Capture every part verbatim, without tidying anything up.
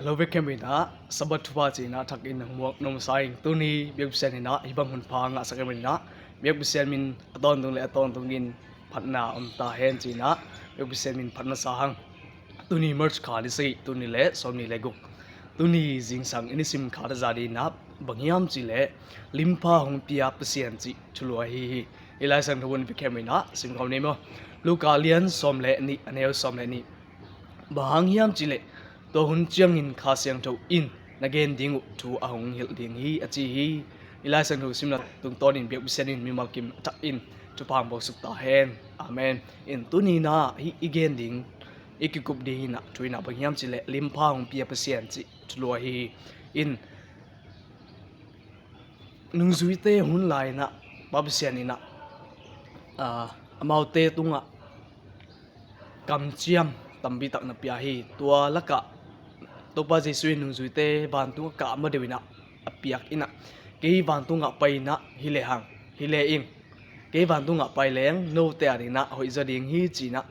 Lo vek khem inah Sabbath thupha ci inah thak in hong muak nuam sa ing. Tuni biakpisian inah hih bang hun pha ngahsak khem inah biakpisian min a tawntung le a tawntungin phatna om ta hen ci inah biakpisian min phat masa hang. Tuni March kha ni sagih, tuni le sawmni le guk. Tuni zingsang i nisim khat a za ding inah bang hiam cih leh limpha hong pia Pasian cih thulu ahi hi. I Lai Siangtho hun vek khem inah simkhawm ni maw. Luka lian sawm le nih, a neu sawm le nih. Bang hang hiam cih leh tua hun ciangin Kha Siangtho in na gen ding uh thu a hong hilh ding hi, a ci hi. I Lai Siangtho simna tungtawnin biakpisian in mimal kim a thak in thupha hong buaksuk ta hen. Amen. In tuni inah hih i gen ding, i kikup ding inah thu inah bang hiam cih leh limpha hong pia Pasian cih thulu ahi hi. In nungzuite hun lai inah Pa Pasian inah, ah, amaute tungah kamciam tampi tak na pia hi. Tua lakah Topa Jesuh in nungzuite vantungah kah ma deuh inah a piak inah, kei vantungah pai inah hi lehang, hi le ing, kei vantungah pai leng note a ding inah hoih zaw ding hi ci inah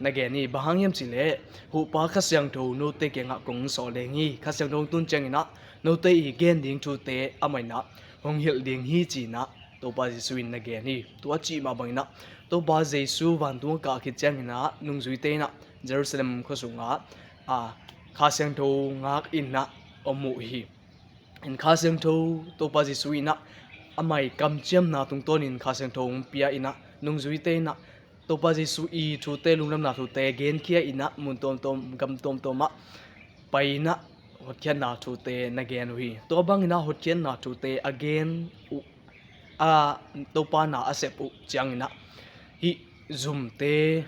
na gen hi. Bang hang hiam cih leh Huhpa Kha Siangtho note kiangah kong sawl ding hi. Kha Siangtho hong tun ciang inah note i gen ding thute amah inah hong hilh ding hi ci inah Topa Jesuh in na gen hi. Tua cih mah bang inah Topa Jesuh vantungah kah khit ciang inah nungzuite inah Jerusalem khua sungah, ah, Kha Siangtho ngak inah om uh hi. In Kha Siangtho, Topa Jesuh inah amah i kamciamna tungtawnin Kha Siangtho hong pia inah nungzuite inah Topa Jesuh i thute, lungdamna thute genkhia inah mun tuamtuam, gam tuamtuam ah pai inah hotkhiatna thute na gen uh hi. Tua bang inah hotkhiatna thute a gen uh, a Topa na a sep uh ciang inah hih zumte,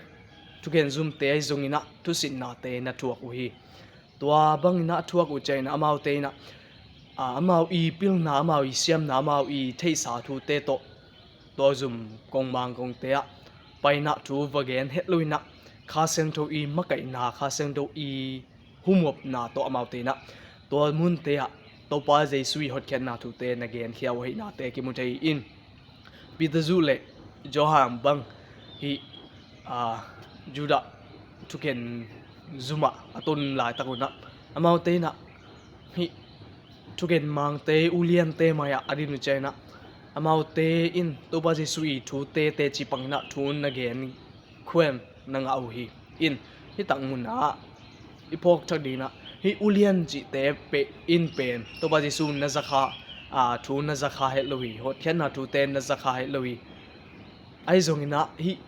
thukhen zumte ahi zong inah thusitnate na thuak uh hi. Tua bang inah a thuak uh ciang inah amaute inah, ah, amau i pilna, amau i siamna, amau i theihsa thute tawh tua zum kongmang kongte ah pai inah thu va gen het lo inah Kha Siangtho i makaihna, Kha Siangtho i humopna tawh amaute inah tua munte ah Topa Jesuh i hotkhiatna thute na genkhia uh ahihnate kimu thei in. Peter zuh le Johan bang hih, ah, Judah thukhen zum ah a tun laitak un ah amaute inah hih thukhen mangte, uliante mai-ah a din uh ciang inah amaute in Topa Jesuh i thute teci pang inah thu na gen khuan na ngah uh hi. In hih tak munah i phawk thak ding inah hih ulian cihte pe in pen Topa Jesuh na zakha, ah, thu na zakha het lo hi. Hotkhiatna thute na zakha het lo hi. Ahi zong inah hih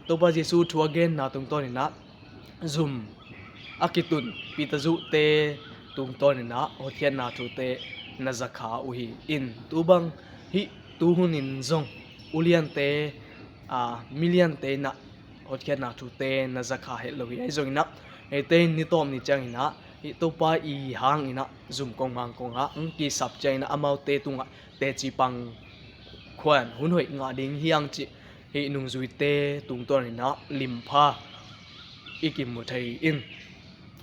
Topa Jesuh thu a genna tungtawn inah zum a kitun Peter zuhte tungtawn inah hotkhiatna thute na zakha uh hi. In tu bang hih tu hun in zong uliante, ah, miliante inah hotkhiatna thute na zakha het lo hi. Ahi zong inah eite in ni tawm ni ciang inah hih Topa i hang inah zum kongmang kongah hong kisap ciang inah amaute tungah teci pang khuan hun hoih ngah ding hi hang cih hih nungzuite tungtawn inah limpha i kimu thei in.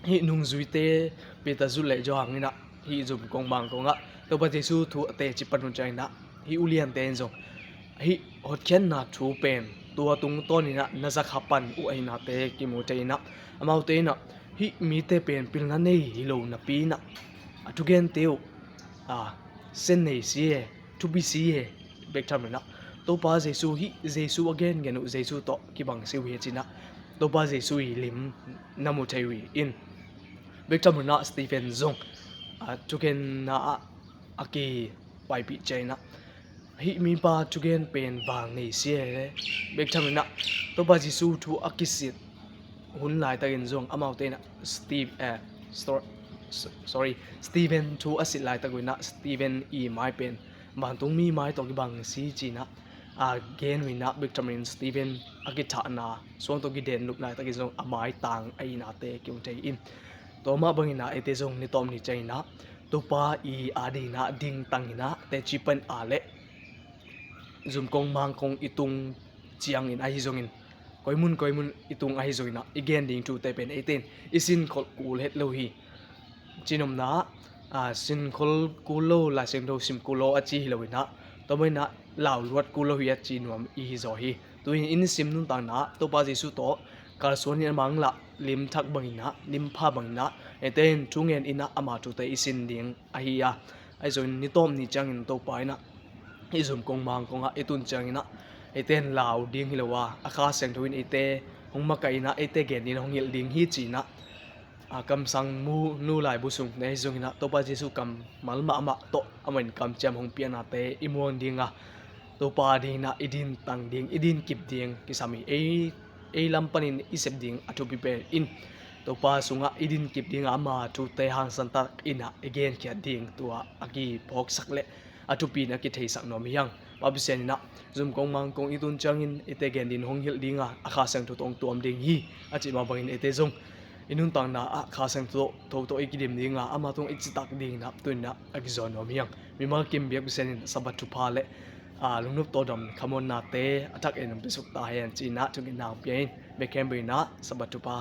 Hih nungzuite Peter zuh le Johan inah hih zum kongmang kongah Topa Jesuh thu a teci pan uh ciang inah hih uliante in zong hih hotkhiatna thu pen tua tungtawn inah na zakha pan uh ahihnate kimu thei inah amaute inah hih mite pen pilna nei hi lo napi inah a thugente uh, ah, sen nei si e, thupi si e, bek tham inah Topa Jesuh hih Jesuh a gengen uh Jesuh tawh kibang si uh hi ci inah Topa Jesuh i lim na mu thei uh hi. In bek tham inah Stephen zong, ah, thukhenna ah a kipaipih ciang inah hih mipa thugen pen vang nei si e, bek tham inah Topa Jesuh thu a kisit hun laitakin zong amaute inah Steve, eh, stor-, s-, sorry, Stephen thu a sit laitakin ah Stephen i mai pen vantungmi mai tawh kibang si ci inah a gen uh inah bek tham in Stephen a kithahna suang tawh kiden lup laitakin zong a mai tang ahihnate kimu thei in. Tua mah bang inah eite zong ni tawm ni ciang inah Topa i a ding inah dingtang inah teci pan a le zum kongmang kong i tung ciangin ahi zongin koimun koimun i tung ahi zongin ah i gen ding thute pen eite in i sinkhol kul het lo hi. Cinopna ah, sinkhol kul lo, Lai Siangtho sim kul lo a ci hi lo inah tua mah inah lau luat kul lo hi a ci nuam i hi zaw hi. Tu in i nisim nuntakna ah Topa Jesuh tawh kalsuan in a manglah limthak bangin ah, limpha bangin ah, eite in thungen in ah ama thute i sin ding ahi a. Ahi zongin ni tawp ni ciangin Topa in ah i zum kong mang kongah i tun ciangin ah eite in lau ding hi lo a, a Kha Siangtho in eite hong makaih in ah eite gen dingin hong hilh ding hi ci-in ah, a kamsang mu nu laibu sung nei zongin ah Topa Jesuh kammal mahmah tawh amah in kamciam hong piaknate i muang ding a, Topa dingin ah i din tang ding, i din kip ding kisam hi. Ei, ei lam panin i sep ding a thupi pen in Topa sungah i din kip ding a, ama thute hangsan tak in ah i genkhiat ding tua a kiphawksak le a thupi in a kitheisak nuam hi hang. Pa Pasian in ah zum kong mang kong i tun ciangin eite gen dingin hong hilh ding a, a Kha Siangtho tawh hong tuam ding hi a cih mah bangin eite zong i nuntakna ah Kha Siangtho tawh, tawh i kidim ding a, ama tungah i citak dingin ah tu-in ah a kizawn nuam hi hang. Mimal kim biak Pasian in Sabbath thupha le, aa, lungnop tawldam khamuannate a thak en hong piasuk ta hen ci-in ah thungetna hong pia in. Bek khempeuh in ah Sabbath thupha.